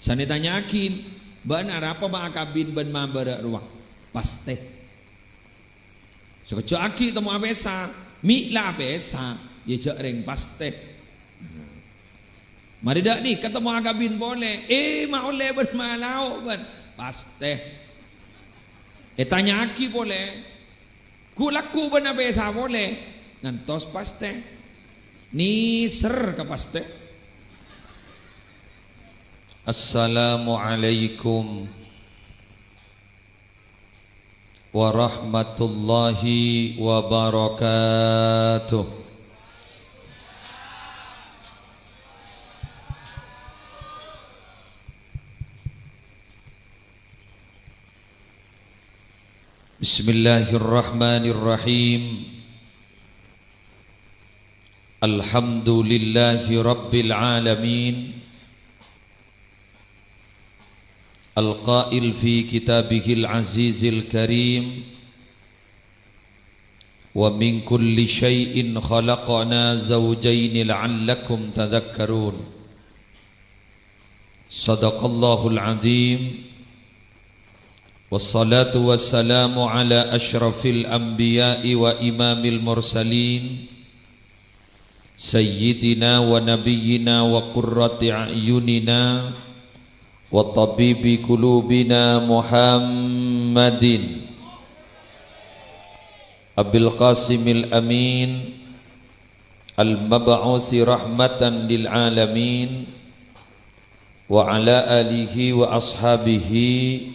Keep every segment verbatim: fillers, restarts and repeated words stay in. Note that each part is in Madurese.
Sanè tanya'aghi, "Bâ'na arapa ma' akabin bân ma' bârâ' rowa?" "Pastè." Sakejjhâ' aghi' temmo apèsa, "Mè' la apèsa, yâ jhâ' rèng pastè." Marè dâ' nèka temmo akabin polè, "Eh, ma' ollè bân ma' lao' bân?" "Pastè." Ètanya'aghi polè, "Ghu' lagghu' bân apèsa polè?" "Ngantos pastè." Nèser ka pastè. Assalamualaikum warahmatullahi wabarakatuh. Bismillahirrahmanirrahim. Alhamdulillahi rabbil alamin. Al-qail fi kitabihil azizil karim, "Wa min kulli syai'in khalaqna zawjaini la'allakum tadhakkarun." Sadaqallahul azim. Wassalatu wassalamu ala asyrafil anbiya'i wa imamil mursalin, sayyidina wa nabiyyina wa qurrati a'yunina wa tabibi qulubina Muhammadin Abil Qasimil Amin, al-mab'usi rahmatan lil alamin, wa ala alihi wa ashabihi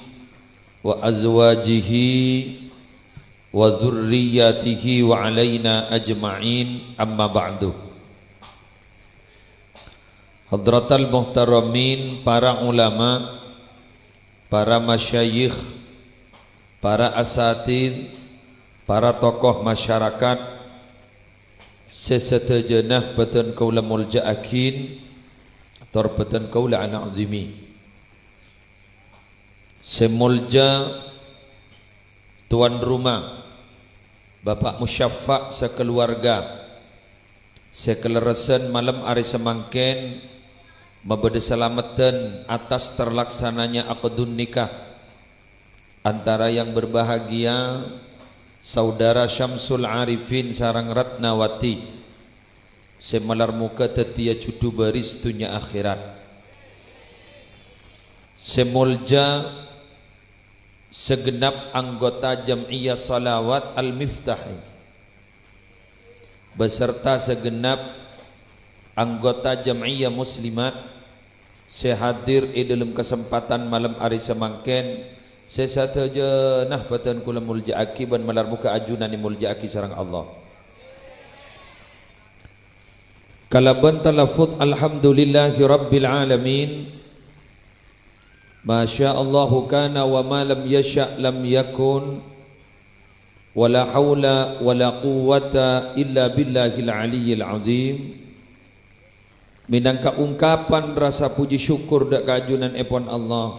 wa azwajihi wa dzurriyyatihi wa alaina ajma'in, amma ba'du. Hadratal muhtaramin, para ulama, para masyayikh, para asatidz, para tokoh masyarakat, sè sadhâjâna bhâdhân kaulâ molja'aghin, tor bhâdhân kaulâ ana'zimi. Sè molja tuan rumah, Bapak Musyaffa' sakaluwarga, sè kalerressan malem arè samangkèn mabâdâ salameddhân atas terlaksananya akdun nikah antara yang berbahagia Saudara Syamsul Arifin sareng Ratnawati, sè malar moghâ dhâddhiyâ judhu bâris dhunnya akhèrat. Sè molja segenap anggota Jam'iyah Shalawat Al-Miftah, beserta segenap anggota Jam'iyah Muslimat sè hadir è dhâlem kasempadhân malem arè samangkèn, sè sadhâjâna bhâdhân kaulâ molja'aghi bân malar moghâ ajunan èmolja'aghi sareng Allah. Kalabân talaffuz, "Alhamdulillahirabbil alamin. Masyaallahu kana wa ma lam yasya' lam yakun. Wa la haula wa la quwwata illa billahil aliyyil azim." Mènangka ungkapan rasa puji syukur dâ' ka ajunanèpon Allah,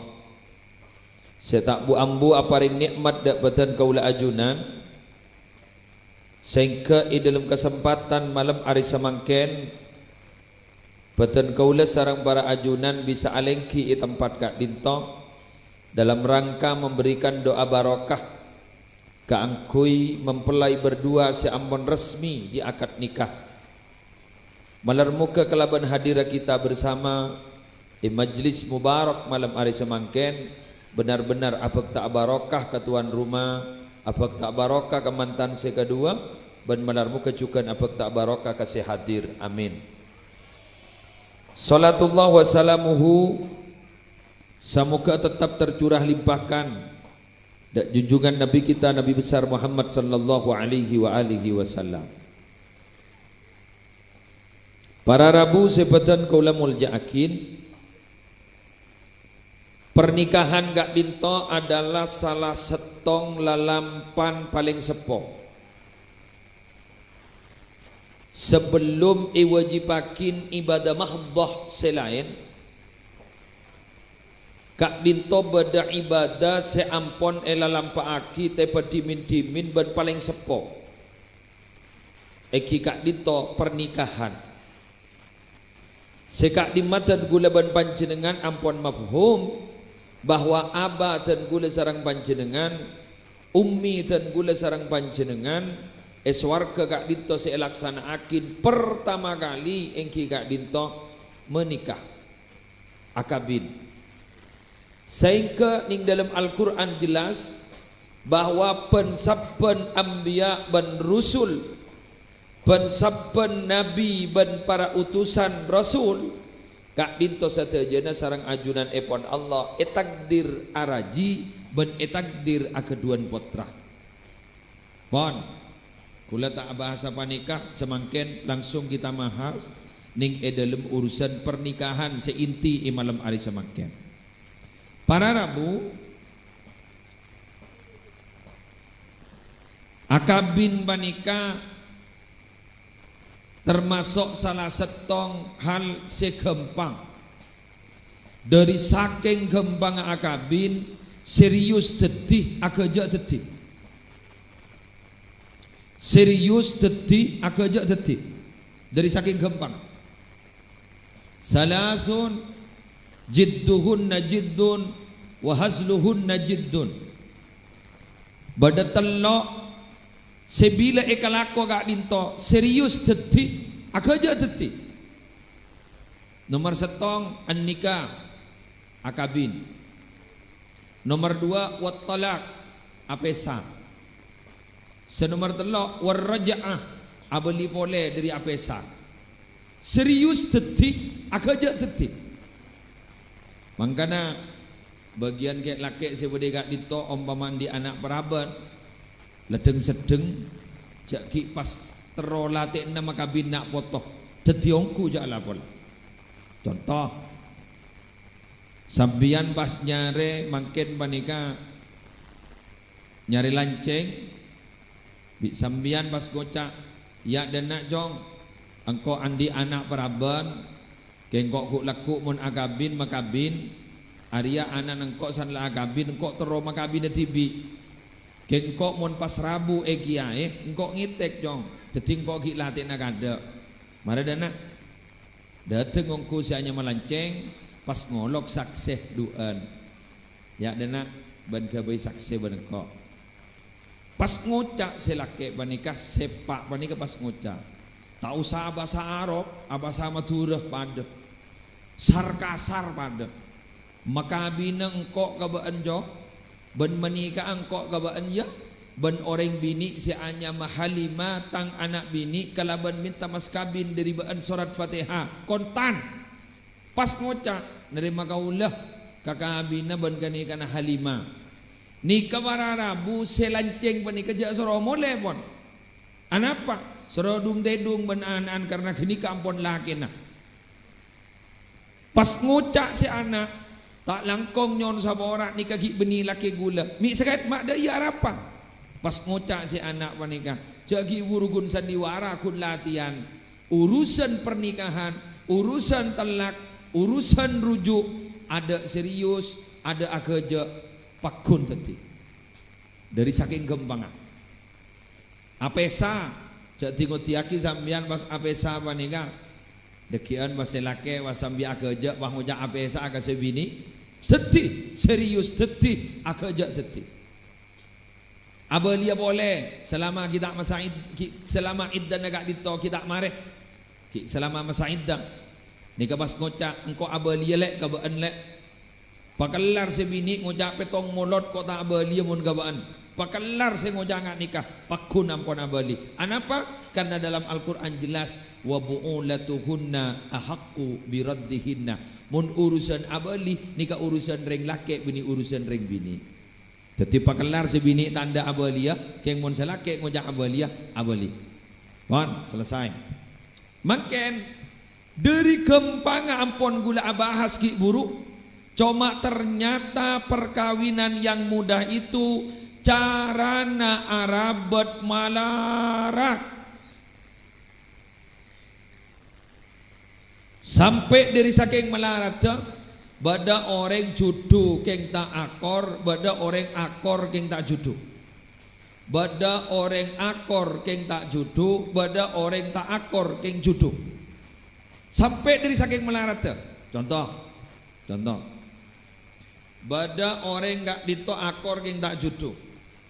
sè ta' bu-ambu aparèng nè'mat dâ' bhâdhân kaulâ ajunan, sèngghâ è dhâlem kasempadhân malem arè samangkèn, bhâdhân kaulâ sareng para ajunan bisa alèngghi è tempat ka'dinto dalam rangka memberikan doa barokah kaangghuy mempelai berdua sè ampon resmi diakad nikah. Malar moghâ kalabân hadirra kita bersama è majlis mubarak malem arè samangkèn, benar-benar abhâkta barokah ka tuan rumah, abhâkta barokah ka mantan sè kaduwâ, bân malar moghâ jhughân abhâkta barokah ka sè hadir. Amin. Shalatullah wa salamuhu, samoghâ tetap tercurah limpahkan dâ' junjungan Nabi kita, Nabi besar Muhammad sallallahu alaihi wa alihi wasallam. Para rabu sè bhâdhân kaulâ molja'aghin, pernikahan ka'dinto adalah salah sèttong lalampan palèng seppo. Sabellum èwâjibhâghin ibadah mahdhah sè laèn, ka'dinto bâdâ ibadah sè ampon èlalampa'aghi teppa' dhimin-dhimin bân palèng seppo. Èngghi ka'dinto pernikahan. Sè ka'dimma dân kaulâ bân panjhennengngan ampon mafhum bahwa aba dân kaulâ sareng panjhennengngan, ummi dân kaulâ sareng panjhennengngan, è sowarghâ ka'dinto sè èlaksana'aghi pertama kali èngghi ka'dinto menikah, akabin. Saèngghâ nèng dâlem Al-Qur'an jelas bahwa bân-sabbhân anbiya bân rusul, bân-sabbhân nabi bân para utusan rasul, ka'dinto sadhâjâna sareng ajunanèpon Allah ètakdir arajhi bân ètakdir aghâdhuwân pottra. Pon. Kaulâ ta' abahasa panèka samangkèn, langsung kita bahas nèng è dâlem urusan pernikahan sè inti è malem arè samangkèn. Para rabu, akabin panèka tamaso' sala sèttong hal sè ghâmpang. Dâri sakèng ghâmpangnga akabin, serius dhâddhi, aghâjâ' dhâddhi. Serius dhâddhi, aghâjâ' dhâddhi. Dâri sakèng ghâmpang. Salasun jidduhunna jiddun wa hazluhunna jiddun. Bâdâ tello' sè bilâ èkalako ka'dinto serius dhâddhi, aghâjâ' dhâddhi. Nomer sèttong, an-nikah, akabin. Nomer duwâ', wat-talaq, apèsa. Sè nomer tello', war-raj'ah, abâli polè dâri apèsa. Serius dhâddhi, aghâjâ' dhâddhi. Mangkana, bâgiyân kè'-lakè' sè bâdâ è ka'dinto, ompama andi' ana' paraban, la dhâng-seddhâng, jhâ' ghi' pas terro latè'na makabin na' poto, dhâddhi ongghu jhâ' la pola. Conto, sampèyan pas nyarè mangkèn panèka, nyarè lancèng, bi' sampèyan pas ngoca', "Ya' dâ' enna', Cong, engko' andi' ana' paraban, kèng engko' ghu'-lagghu' mon akabin makabin, arèya ana'na engko' san la akabin, engko' terro makabina dhibi'. Kèng engko' mon pas rabu è kèyaè, engko' ngètèk, Cong, dhâddhi engko' ghi' latè'na kaadâ'. Marè dâ' enna'." Dâteng ongghu sè anyama lancèng, pas ngolok saksè du'ân. Ya' dâ' enna', bân ghâbây saksè bân engko'. Pas ngoca' sè lakè' panèka, sè eppa' panèka pas ngoca'. Ta' osa abhâsa Arab, abhâsa Madhurâ padâ. Sar-kasar padâ. Makabina engko' ka bâ'ân, Cong, bân manèka'a engko' ka bâ'ân, yâ, bân orèng binè' sè anyama Halimah, tang ana' binè', kalabân mènta maskabin dâri bâ'ân sorat Fatèha, kontan. Pas ngoca', narèma kaulâ kakabinna bân kanèkana Halimah. Nèka para rabu sè lancèng panèka jhâ' soro molè, pon. Anapa? Soro dung-tèdung bân ana'an karna ghânèka ampon lakèna. Pas ngoca' sè ana', ta' langkong nyo'on sapora, nèka ghi' bânnè lakè kaulâ. Mè' saka'èt ma' dâ' iyâ arapa? Pas ngoca' sè ana' panèka, jhâ' ghi' buru ghun sandiwara ghun latèyan. Urusan pernikahan, urusan tellak, urusan rujuk, adâ' serius, adâ' aghâjâ', pagghun dhâddhi. Dâri sakèng ghâmpangnga. Apèsa, jhâ' dhi-ngodhiyaghi sampèyan pas apèsa panèka. Dhâggi'ân pas sè lakè', pas sambi aghâjâ', pas ngoca' apèsa ka sè binè'. Dhâddhi, serius dhâddhi, aghâjâ' dhâddhi. Abâliyâ polè, salama ghi' ta' masa id-, ghi', salama iddana ka'dinto ghi' ta' marè. Ghi' salama masa idda. Nèka pas ngoca', "Engko' abâliyâ, Lè', ka bâ'ân, Lè'." Pakellar sè binè' ngoca' pèttong molot, "Ko' ta' abâliyâ mon ka bâ'ân." Pakellar sè ngoca' nga' nèka, pagghun ampon abâli. Anapa? Karna dâlâm Al-Qur'an jelas, "Wa bu'ulatuhunna ahaqqu biraddihinna." Mon urusan abâli, nèka urusan rèng lakè', bânnè urusan rèng binè'. Dhâddhi pakellar sè binè' tandhâ abâliyâ, kèng mon sè lakè' ngoca' abâliyâ, abâli. Pon, selesai. Mangkèn, dâri ghâmpangnga ampon ghulâ abahas ghi' buru, coma ternyata perkawinan yang mudah itu carana arabât malarat. Sampè' dâri sakèng malaradhâ, bâdâ orèng jhudhu kèng ta' akor, bâdâ orèng akor kèng ta' jhudhu. Bâdâ orèng akor kèng ta' jhudhu, bâdâ orèng ta' akor kèng jhudhu. Sampè' dhâri sakèng malaradhâ. Conto, conto. Bâdâ orèng ka'dinto akor kèng ta' jhudhu.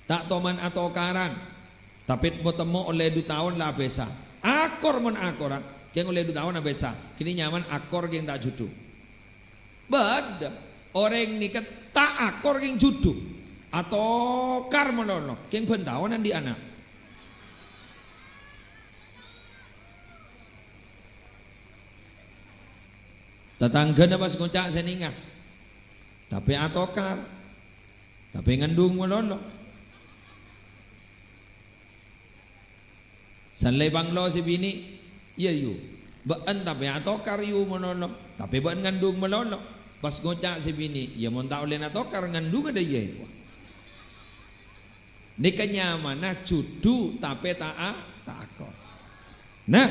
Ta' toman atokaran. Tapè temmo-temmo ollè du taon la abhisa. Akor mon akora, kèng ollè du taon abhisa. Kènè nyamana akor kèng ta' jhudhu. Bâdâ orèng nèka ta' akor kèng jhudhu. Atokar malolo, kèng bân taon andi' ana'. Tatangghâna pas ngoca' sè nènga, tapè atokar, tapè ngandung malolo. Sallè panglo sè binè', "Iyâ, yu, bâ'en tapè atokar, yu, malolo, tapè bâ'en ngandung malolo." Pas ngoca' sè binè', "Iyâ, mon ta' ollè natokar, ngandhungnga dâ' iyâ, yu." Nèka nyamana jhudhu, tapè ta' a-, ta' akor. Nah,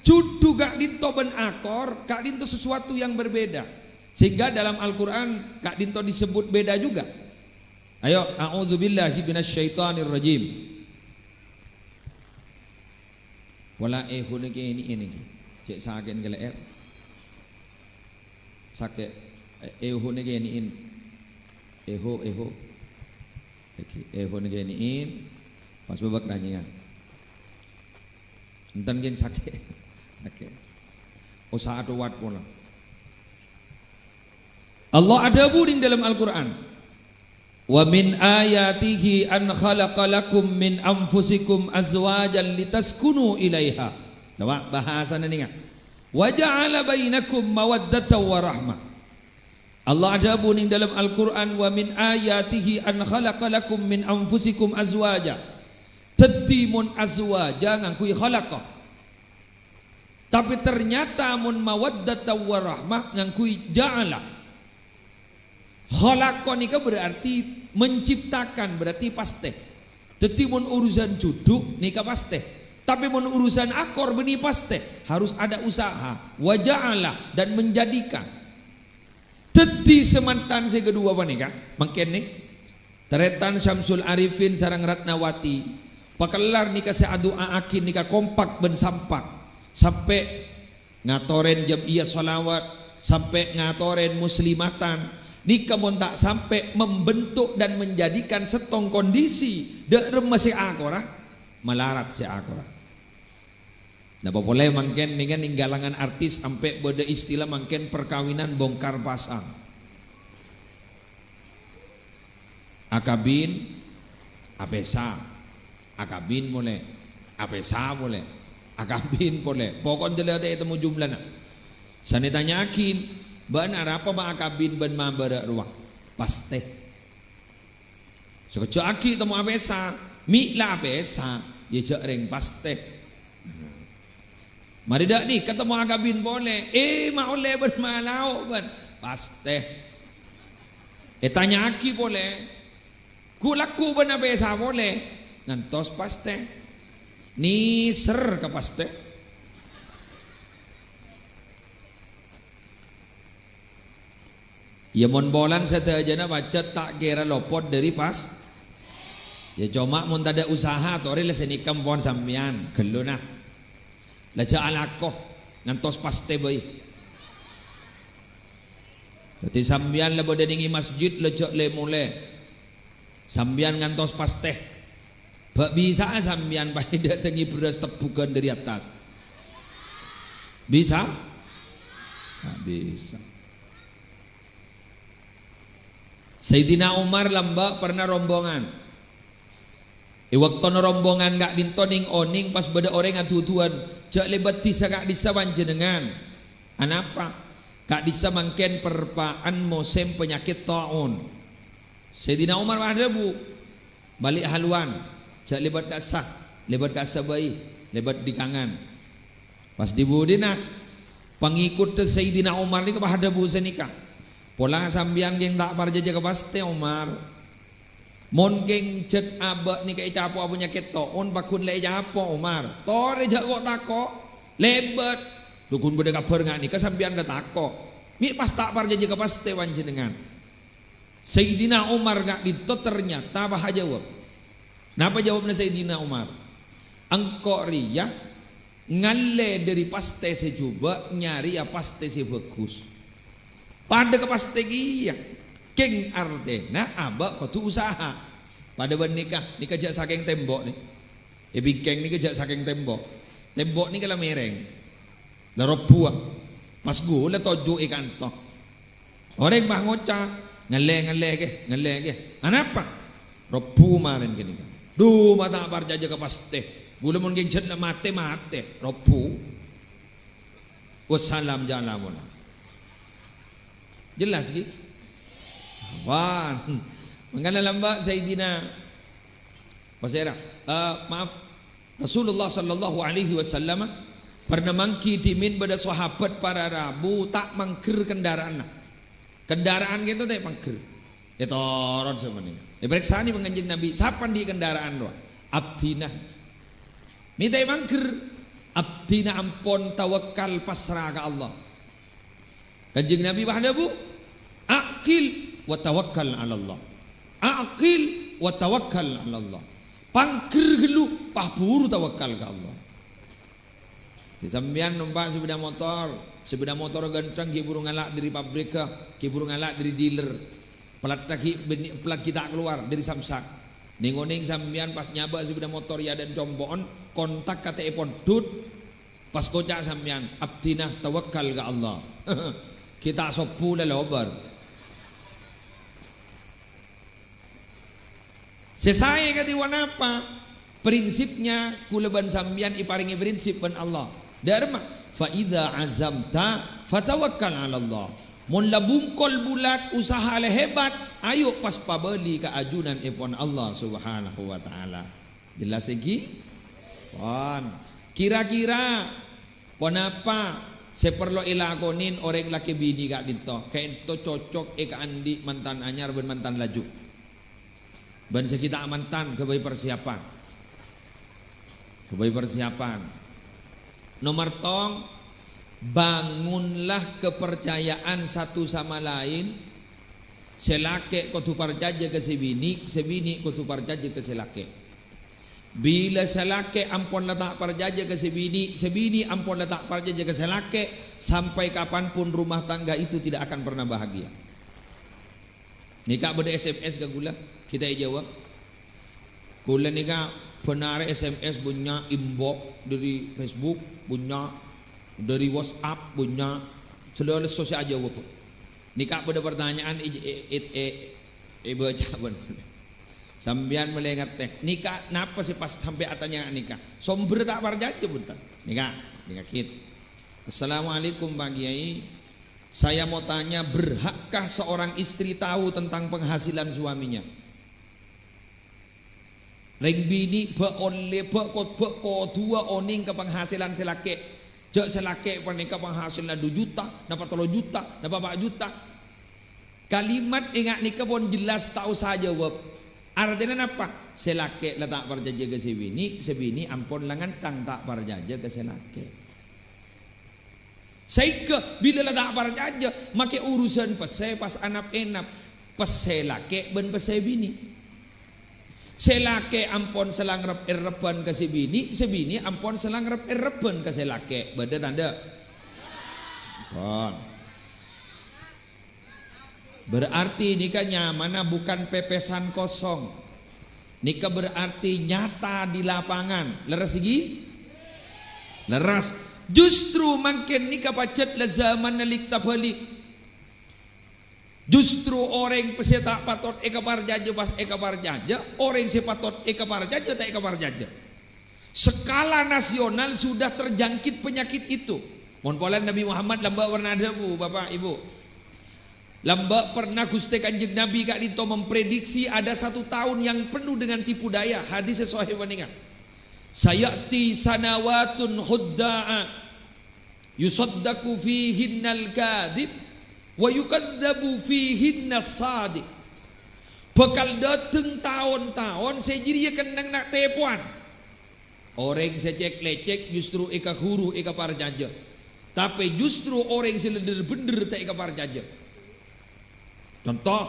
jhudhu ka'dinto bân akor, ka'dinto sesuatu yang berbeda. Sehingga dalam Al-Quran, ka'dinto disebut beda juga. Ayo, a'udzubillahi minasyaitonirrajim. Pola èhona kènè'è nèka. Cè' sakè'na kalè'èr. Sakè', eh, èhona kènè'è. Èho, èho. Èhona kènè'è. Pas bâbâ ranyèngan. Enten kèng sakè'. Sakè'. Osa atowat pola. Allah adhâbu neng dâlem Al-Qur'an, "Wa min ayatihi an khalaqa lakum min anfusikum azwajan litaskunu ilaiha." Coba bahasana nènga. "Wa ja'ala bainakum mawaddatan wa rahmah." Allah adhâbu neng dâlem Al-Qur'an, "Wa min ayatihi an khalaqa lakum min anfusikum azwaja." Dhâddhi mon azwaja ngangghuy khalaqa. Tapè ternyata mon mawaddatan wa rahmah ngangghuy ja'ala. Khalaqa nèka berarti menciptakan, berarti pastè. Dhâddhi mon urusan jhudhu nèka pastè. Tapè mon urusan akor bânnè pastè, harus ada usaha. Wa ja'ala, dan menjadikan. Dhâddhi samantan sè kaduwâ panèka, mangkèn nè, tarètan Syamsul Arifin sareng Ratnawati, pakellar nèka sè adu'a'aghi nèka kompak bân sampak, sampè' ngatorè jam'iyah shalawat, sampè' ngatorè muslimatan, nèka mon ta' sampè' membentuk dan menjadikan sèttong kondisi dâ' remma sè akora, malarat sè akora. Napa polè mangkèn nèngan neng kalangan artis sampè' bâdâ istilah mangkèn perkawinan bongkar pasang. Akabin, apèsa. Akabin polè, apèsa polè. Akabin polè. Pokok dâlâ ta' ètemmo jumlana. Sanè tanya'aghi, "Bâ'na arapa ma' akabin bân mabârâ' rowa?" "Pastè." Sakejjhâ' aghi' temmo apèsa, mè' la apèsa, iyâ jhâ' rèng pastè. Marè dâ' nèka temmo akabin polè, eh, ma' ollè bân malao bân pastè. Ètanya'aghi polè, ghu'-lagghu' bân apèsa polè, ngantos pastè. Nèser ka pastè. Iyâ, mon polana sadhâjâna pajhât ta' kèra lopot dâri pas. Iyâ, coma mon tadâ' usaha, torè la sè nèka empon sampèyan, ghâllu na. La jhâ' alako, ngantos pastè bhâi. Dhâddhi sampèyan la bâdâ nèng è masjid, la jhâ' lè-molè. Sampèyan ngantos pastè. Bâ' bisa'a sampèyan pas èdâtengngè bherrâs tebbhughân dâri attas? Bisa? Ta' bisa. Sayyidina Umar lambâ' pernah rombongan. È bâktona rombongan ka'dinto nèng-onèng pas bâdâ orèng adhuduwân, "Jhâ' lèbât dhisa ka'dhissa' panjhennengngan." "Anapa?" "Ka'dhissa' mangkèn perpa'an mosèm panyakèt ta'on." Sayyidina Umar adhâbu, "Bâli' haluwan, jhâ' lèbât ka'issa', lèbât ka'issa' bhâi, lèbât dhikangan." Pas dhi-budhina pangèkoddhâ Sayyidina Umar nèka pas adhâbu sanèka, "Pola sampèyan kèng ta' parcajâ ka pastè, Umar. Mon kèng jhât abâ' nèka ècapo'a panyakèt ta'on, pagghun la ècapo', Umar. Torè jhâ' ko'-tako', lèbât. Lo ghun bâdâ kabhâr nga' nèka sampèyan la tako'. Mè' pas ta' parcajâ ka pastè panjhennengngan." Sayyidina Umar ka'dinto ternyata pas ajâwâb. Napa jâwâbbhâ Sayyidina Umar? "Engko' rèya Ngallè dhâri pastè sè jhubâ', nyarèya pastè sè bhâghus. Padâ ka pastè kèya. Kèng artèna abâ' kodhu usaha. Padâ bân nèka, nèka jhâ' sakèng tèmbok nè. È bingkèng nèka jhâ' sakèng tèmbok. Tèmbok nèka la mèrèng. La robbhuwâ. Pas ghulâ toju' è kanto. Orèng pas ngoca', "Ngallè, ngallè, ghi, ngallè, ghi." "Anapa?" "Robbhu marèn ghânèka." "Dhu, ma' ta' parcajâ ka pastè. Ghulâ mon ghenjhât la matè, matè. Robbhu." Wassalam, jhâ' lamon. Jelas, ghi? Wah. Mangkana lambâ' Sayyidina, pasèra? Eh, maaf. Rasulullah sallallahu alaihi wasallam pernah mangghi dhimèn bâdâ sahabat para rabu ta' mangghâr kendara'anna. Kendara'an ghâpanèko ta' mangghâr. Ètoron sapanèka. Èparèksanè bân Kanjeng Nabi, "Sapa andi' kendara'an rowa?" "Abdhina." "Ma' ta' mangghâr." "Abdhina ampon tawakkal pasra ka Allah." Kanjeng Nabi pas adhâbu, "Aqil wa tawakkal 'alallah. Aqil wa tawakkal 'alallah." Pangghâr ghâllu, pas buru tawakkal ka Allah. Dhi sampèyan nompa' sepeda motor, sepeda motor ghântheng ghi' buru ngala' dhâri pabrikka, ghi' buru ngala' dhâri dealer. Pellatta ghi' bânnè, pellat ghi' ta' kalowar dhâri samsak. Nèng-onèng sampèyan pas nyabâ' sepeda motor è adâ'na compo'en, kontak katè'èpon dud, pas koca' sampèyan, "Abdhina tawakkal ka Allah." Ghi' ta' sobbhu la lobâr. Sè saè kadhi ponapa? Prinsipnya, kaulâ bân sampèyan èparèngè prinsip bân Allah. Dâ'remma, "Fa idza azamta fatawakkal 'alallah." Mon la bungkol bulat, usaha la hebat, ayo pas pabâli ka ajunanèpon Allah Subhanahu wa Ta'ala. Jelas èngghi? Pon. Kira-kira ponapa sè parlo èlakonè orèng lakè binè ka'dinto? Ka'dinto cocok èkaandi' mantan anyar bân mantan laju. Bân sè ghi' ta' mantan, ghâbây persiapan. Ghâbây persiapan. Nomor tong, bangunlah kepercayaan satu sama lain. Sè lakè' kodhu parcajâ ka sè binè', sè binè' kodhu parcajâ ka sè lakè'. Bilâ sè lakè' ampon la ta' parcajâ ka sè binè', sè binè' ampon la ta' parcajâ ka sè lakè', sampai kapanpun rumah tangga itu tidak akan pernah bahagia. Nèka bâdâ S M S ka kaulâ, ghi' ta' èjâwâb. Kaulâ nèka bân arè S M S bânnya', inbox dâri Facebook bânnya', dâri WhatsApp bânnya', sè lè-, lesso sè ajâwâb. Nèka bâdâ partanya'an è-, è-, è-, è-, èbâca bân. Sampèyan molaè ngartè. Nèka napa sè pas sampè' atanya nèka? Sombherra ta' parcajâ, bhunten. Nèka, nèka ghi'. "Assalamualaikum, Pak Kiai. Saya mau tanya, berhakkah seorang istri tahu tentang penghasilan suaminya?" Rèng binè' bâ' ollè, bâ' ko-, bâ' kodhuwâ onèng ka panghasilan sè lakè'. Jâ' sè lakè' panèka panghasilanna du juta, napa tello juta, napa pa' juta. Kalimat enga' nèka pon jelas, ta' osa jâwâb. Artèna napa? Sè lakè' la ta' parcajâ ka sè binè', sè binè' ampon la ngantang ta' parcajâ ka sè lakè'. Saèngghâ bilâ la ta' parcajâ, makè urusan pèssè pas anap-ènap, pèssè lakè' bân pèssè binè'. Sè lakè' ampon salang rep-, er-rebbhân ka sè binè', sè binè' ampon salang rep-, er-rebbhân ka sè lakè'. Bâdâ ta' bâdâ? Ampon. Berarti nèka nyamana bukan pepesan kosong. Nèka berarti nyata di lapangan. Lerres ghi? Lerres. Justru mangkèn nèka pajhât la zamanna lik-tabalik. Justru orèng sè ta' patot èkaparcajâ pas èkaparcajâ, orèng sè patot èkaparcajâ ta' èkaparcajâ. Skala nasional sudah terjangkit penyakit itu. Mon polana Nabi Muhammad lambâ' pernah adhâbu, Bapak, Ibu. Lambâ' pernah Ghustè Kanjeng Nabi ka'dinto memprediksi ada satu tahun yang penuh dengan tipu daya. Hadis sè sahih panèka. "Saya'ti sanawatun khudda'a, yusaddaqu fihinnal kadhib, wa yukadzdzabu fihinnas shadiq." Bhâkal dâteng taon-taon sè jârèya kennengnganna tèpowan. Orèng sè cèk-lècèk justru èkaghuru èkaparcajâ, tapè justru orèng sè lèndher-bhendher ta' èkaparcajâ. Conto,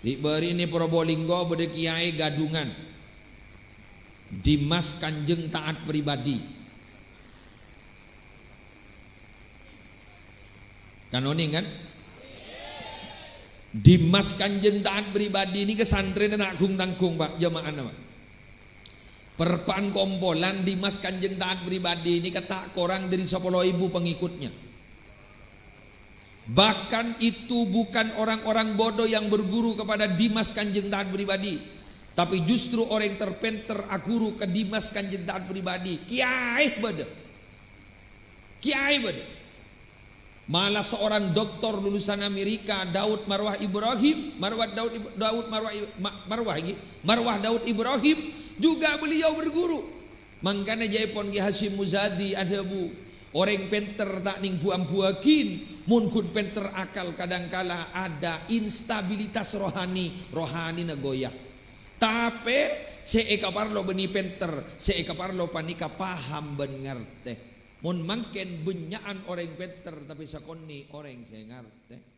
ri'-bâri'na Probolinggo bâdâ kèyaè ghâdhungan, Dimas Kanjeng Taat Pribadi. Kan onèng, kan? Dimas Kanjeng Taat Pribadi nèka santrèna ta' gung-tanggung, Pak, jamaahna, Pak. Perpa'an kompolan Dimas Kanjeng Taat Pribadi nèka ta' korang dâri sapolo èbu pengikutnya. Bahkan itu bukan orang-orang bodoh yang berguru kepada Dimas Kanjeng Taat Pribadi, tapi justru orang terpenter aguru ke Dimas Kanjeng Taat Pribadi. Kiai bâdâ. Kiai bâdâ. Malah seorang doktor lulusan Amerika, Daud Marwah Ibrahim, Marwah Daud Ib-, Daud Marwah I-, Ma-, Marwah, ènggi? Marwah Daud Ibrahim, juga beliau berguru. Mangkana jâèpon Ki Hasyim Muzadi adhâbu, "Orèng pènter ta' nèng bu-ambuwâghin, mon ghun pènter akal kadangkala ada instabilitas rohani, rohanina goyah." Tapè sè èkaparlo bânnè pènter, sè èkaparlo panèka paham bân ngartè. Mon mangkèn bânnya'an orèng pènter, tapè sakonè' orèng sè ngartè.